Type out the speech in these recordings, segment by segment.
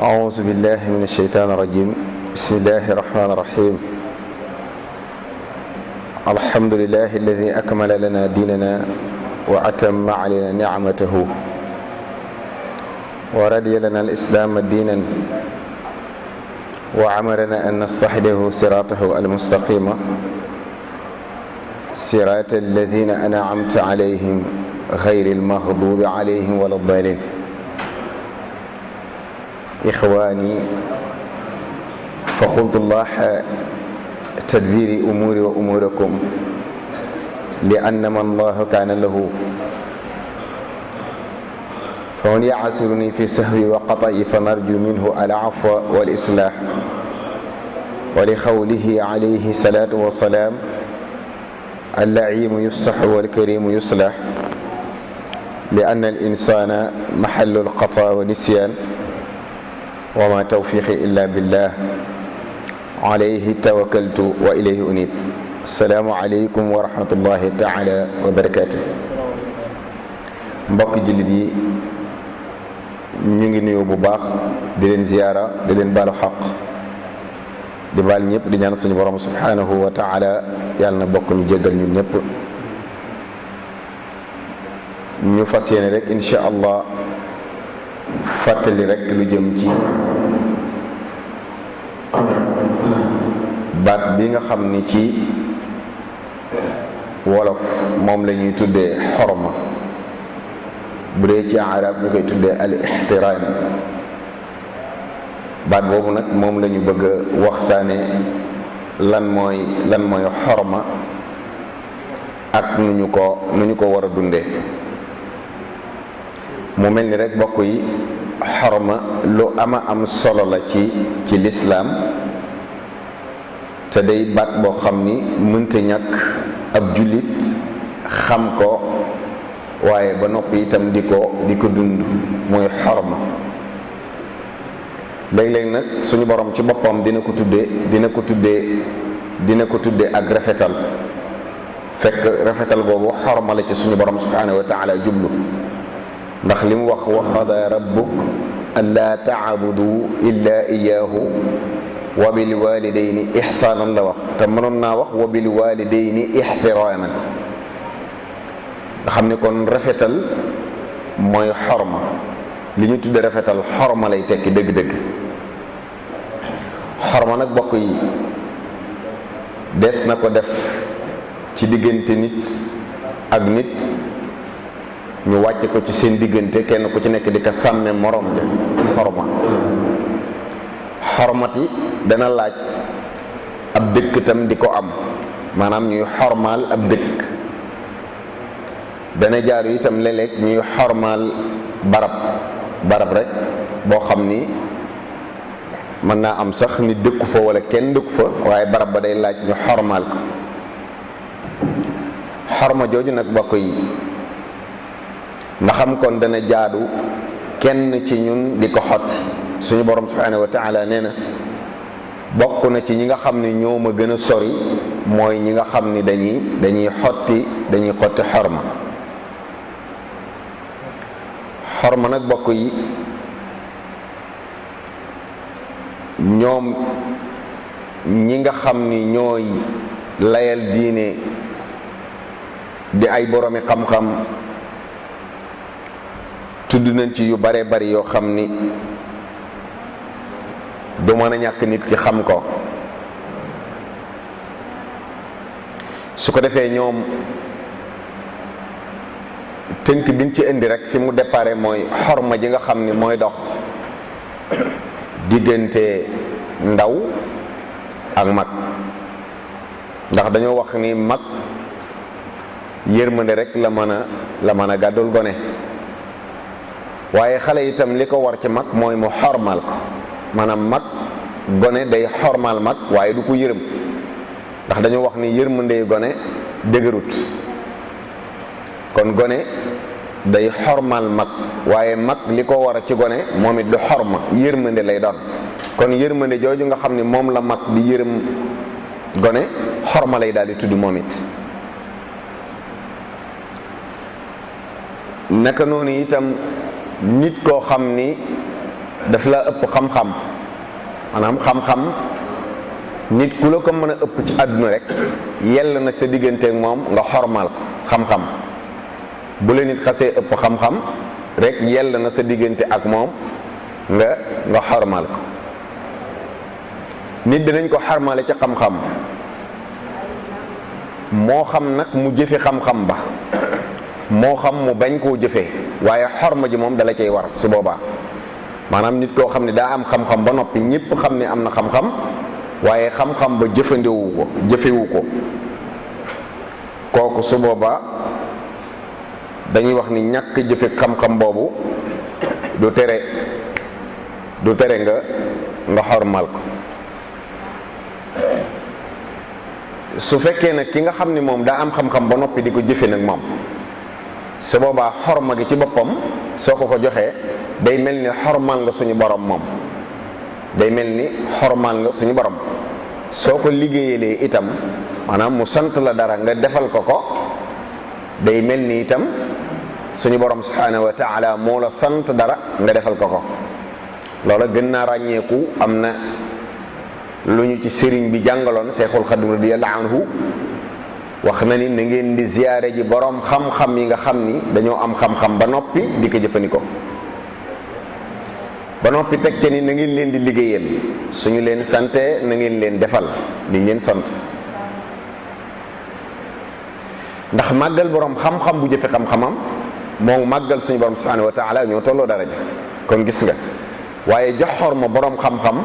أعوذ بالله من الشيطان الرجيم بسم الله الرحمن الرحيم الحمد لله الذي أكمل لنا ديننا وأتم علينا نعمته ورضي لنا الإسلام دينا وأمرنا أن نستحده صراطه المستقيم صراط الذين أنعمت عليهم غير المغضوب عليهم ولا الضالين إخواني فخذوا الله تدبير أموري وأموركم لأنما الله كان له فمن يعسرني في سهوي وقطعي فنرجو منه العفو والإصلاح ولقوله عليه الصلاة والسلام اللعيم يفصح والكريم يصلح لأن الإنسان محل الخطأ والنسيان وما توفيقي إلا بالله عليه توكلت وإليه أنيب السلام عليكم ورحمة الله تعالى وبركاته mbokk jullit yi ñu ngi nuyu bu baax di leen ziyaara di leen baalu xaq di baal ñëpp di ñaan suñu borom subhanahu wa taala yàlla na bokk ñu jéggal ñun ñëpp ñu fas yéene rek insha allah fàttali rek lu jëm ci baat bi nga xam ni ci wolof moom la ñuy tuddee xorma bu dee ci arab ñu koy tuddee al ixtiraam baat boobu nag moom la ñu bëgg a waxtaane lan mooy xorma ak nu ñu ko war a dundee mu mel ni rek bokk yi xorma lu am solo la ci lislaam te day baat boo xam ni mënta ñàkk ab jullit xam ko waaye ba noppi itam di ko dund mooy xorma léeg-léeg nag suñu borom ci boppam dina ko tuddee ak rafetal fekk rafetal boobu xorma la ci suñu borom subhanahu wa taala jublu ndax li mu wax wa qadaa rabbuk an laa taabudu illa iyaahu wa bil walidayni ihsaanan la wax te mënoon naa wax wa bil walidayni ihtiraaman nga xam ne kon rafetal mooy xorma li ñu tudde rafetal xorma lay tekki dëgg-dëgg xorma nag bokk yi des na ko def ci diggante nit ak nit ñu wàcc ko ci seen diggante kenn ku ci nekk di ko sàmme morom ja xorma xormati dana laaj ab dëkk tam di ko am maanaam ñuy xormaal ab dëkk dana jaaru itam léeg-léeg ñuy xormaal barab rek boo xam ni mën naa am sax ni dëkku fa wala kenn dëkku fa waaye barab ba day laaj ñu xormaal ko xorma jooju nag bokk yi ndaxam kon dana jaadu kenn ci ñun di ko xotti suñu borom subhanahu wa taala nee na bokk na ci ñi nga xam ne ñoo ma gën a sori mooy ñi nga xam ni dañuy xotti xorma nag bokk yi ñoom ñi nga xam ni ñooy layal diine di ay boroomi xam-xam tudd nañ ci yu bare bari yoo xam ni du mën a ñàkk nit ki xam ko su ko defee ñoom tënk biñ ci indi rek fi mu déparé mooy xorma ji nga xam ni mooy dox diggante ndaw ak mag ndax dañoo wax ni mag yërmande rek la mën a gàddul gone waaye xale itam li ko war ci mag mooy mu xormaal ko maanaam mag gone day xormaal mag waaye du ko yërëm ndax dañoo wax ni yërmande gone dëgërut kon gone day xormaal mag waaye mag li ko war ci gone moom it du xorma yërmande lay doon kon yërmande jooju nga xam ni moom la mag di yërëm gone xorma lay daal di tudd moom it naka noonu itam nit koo xam ni daf la ëpp xam-xam maanaam xam-xam nit ku la ko mën a ëpp ci àdduna rek yell na sa digganteeg moom nga xormaal ko xam-xam bu la nit xasee ëpp xam-xam rek yell na sa diggante ak moom nga xormaal ko. nit dinañ ko xarmaale ci xam-xam moo xam nag mu jëfe xam-xam ba moo xam mu bañ koo jëfee waaye xorma ji moom dala cay war su boobaa maanaam nit koo xam ne daa am xam-xam ba noppi ñépp xam ne am na xam-xam waaye xam-xam ba jëfewu ko kooku su boobaa dañuy wax ni ñàkk jëfe xam-xam boobu du tere nga xormal ko. su fekkee nag ki nga xam ni moom daa am xam-xam ba noppi di ko jëfe nag moom su boobaa xorma gi ci boppam soo ko joxee day mel ni xormal nga suñu borom moom day mel ni xormal nga suñu borom soo ko liggéeyalee itam maanaam mu sant la dara nga defal ko day mel ni itam suñu borom subhanahu wa taala moo la sant dara nga defal ko loola gën naa ràññeeku am na lu ñu ci sëriñ bi jàngaloon Seexul Xadim radiyallahu anhu wax na ni na ngeen di ziyaare ji boroom xam-xam yi nga xam ni dañoo am xam-xam ba noppi di ko jëfandikoo ba noppi teg ca ni na ngeen leen di liggéeyal suñu leen sante na ngeen leen defal liñ leen sant ndax màggal boroom xam-xam bu jëfe xam-xamam moo màggal suñu borom subhanahu wa taala ñoo tolloo daraja kon gis nga waaye jox xorma boroom xam-xam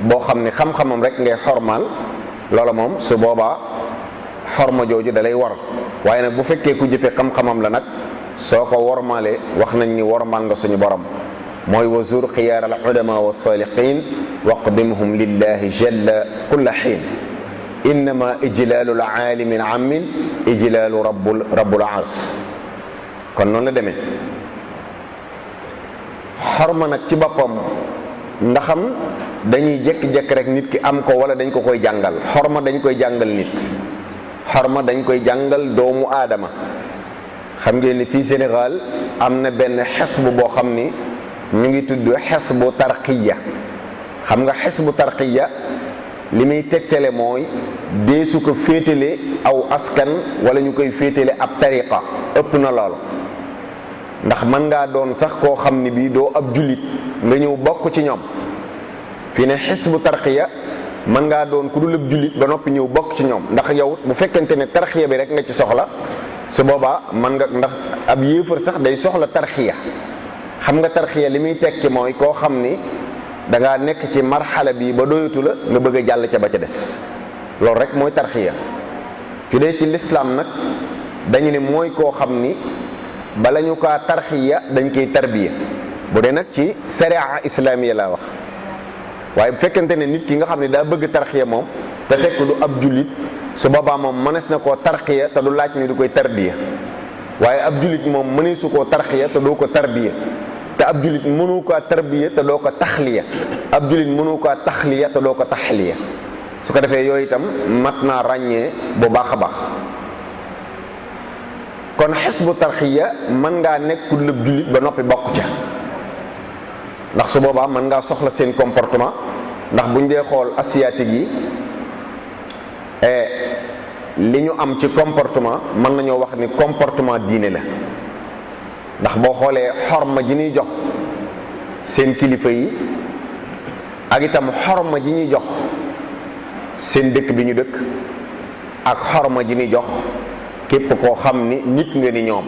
boo xam ne xam-xamam rek ngay xormaal loola moom su boobaa xorma jooju da lay war waaye nag bu fekkee ku jëfe xam-xamam la nag soo ko wormaalee wax nañ ni wormaal nga suñu borom mooy wa zur xiyaar al ulama wa salihin waqdimhum lillahi jalla kulla xiin innama ijlaalu l aalimin amin ijlaalu rabbul ars kon noonu la demee xorma nag ci boppam ndaxam dañuy jékki-jékki rek nit ki am ko wala dañ ko koy jàngal xorma dañ koy jàngal nit xorma dañ koy jàngal doomu aadama xam ngeen ni fii Sénégal am na benn xisbu boo xam ni ñu ngi tudd xisbu tarqiya xam nga xisbu tarqiya li muy tegtale mooy deesu ko féetale aw askan wala ñu koy féetale ab tariqa ëpp na loolu ndax mën ngaa doon sax koo xam ni bii doo ab jullit nga ñëw bokk ci ñoom fii ne xisbu tarqiya mën ngaa doon ku dul ab jullit ba noppi ñëw bokk ci ñoom ndax yow bu fekkente ne tarxiya bi rek nga ci soxla su boobaa mën nga ndax ab yéefar sax day soxla tarxiya xam nga tarxiya li muy tekki mooy koo xam ni da ngaa nekk ci marxala bi ba doyatu la nga bëgg a jàll ca ba ca des loolu rek mooy tarxiya fi dee ci lislaam nag dañu ne mooy koo xam ni bala ñu kaa tarxiya dañ koy tarbiya bu dee nag ci sharia islamiya laa wax waaye bu fekkente ne nit ki nga xam ne daa bëgg tarxiya moom te fekk du ab jullit su boobaa moom mënees na koo tarxiya te du laaj ni du koy tarbiya waaye ab jullit moom mënee su koo tarxiya te doo ko tarbiya te ab jullit mënu koo tarbiya te doo ko taxliya ab jullit mënu koo taxliya te doo ko taxliya su ko defee yooyu itam mat naa ràññee bu baax a baax kon xisbu tarxiya mën ngaa nekk ku lëb jullit ba noppi bokk ca ndax su boobaa mën ngaa soxla seen comportement ndax buñ dee xool asiatique yi li ñu am ci comportement mën nañoo wax ni comportement diine la ndax boo xoolee xorma ji ñuy jox seen kilifa yi ak itam xorma ji ñuy jox seen dëkk bi ñu dëkk ak xorma ji ñuy jox képp koo xam ni nit nga ni ñoom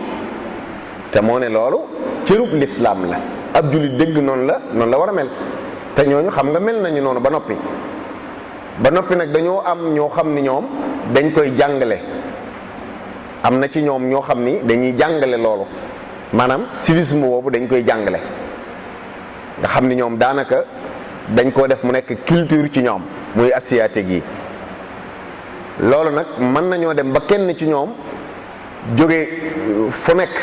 te moo ne loolu cërub lislaam la ab jullit dëgg noonu la war a mel te ñooñu xam nga mel nañu noonu ba noppi nag dañoo am ñoo xam ni ñoom dañ koy jàngale am na ci ñoom ñoo xam ni dañuy jàngale loolu maanaam civisme boobu dañ koy jàngale nga xam ni ñoom daanaka dañ koo def mu nekk culture ci ñoom muy asiatique yi loolu nag mën nañoo dem ba kenn ci ñoom jóge fu nekk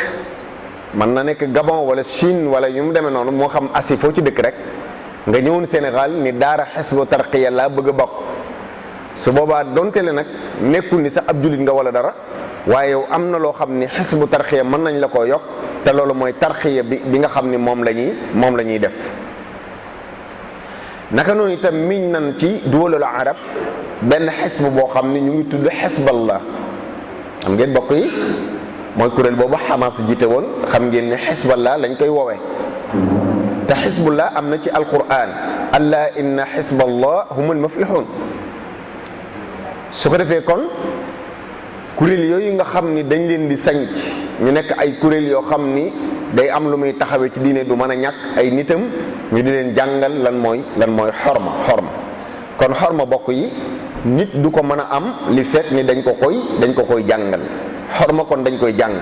mën na nekk Gabon wala Chine wala yu mu demee noonu moo xam Asie foo ci dëkk rek nga ñëwoon Sénégal ni daara xisbu tarqiya laa bëgg a bokk su boobaa donte le nag nekkul ni sax ab jullit nga wala dara waaye yow am na loo xam ni xisbu tarqiya mën nañ la koo yokk te loolu mooy tarqiya bi nga xam ni moom la ñuy def naka noonu itam miñ nan ci duwalul arab benn xisb boo xam ne ñu ngi tudd xisballah. xam ngeen bokk yi mooy kuréel boobu Hamas jiite woon, xam ngeen ne xisballah lañ koy woowee. te xisbullah am na ci alquran, allah inna xisballah humul muflihun. su ko defee kon kuréel yooyu nga xam ni dañ leen di sanc ñu nekk ay kuréel yoo xam ni day am lu muy taxawee ci diine, du mën a ñàkk ay nitam ñu di leen jàngal lan mooy xorma. kon xorma bokk yi nit du ko mën a am li fekk ni dañ ko koy jàngal. xorma kon dañ koy jàng.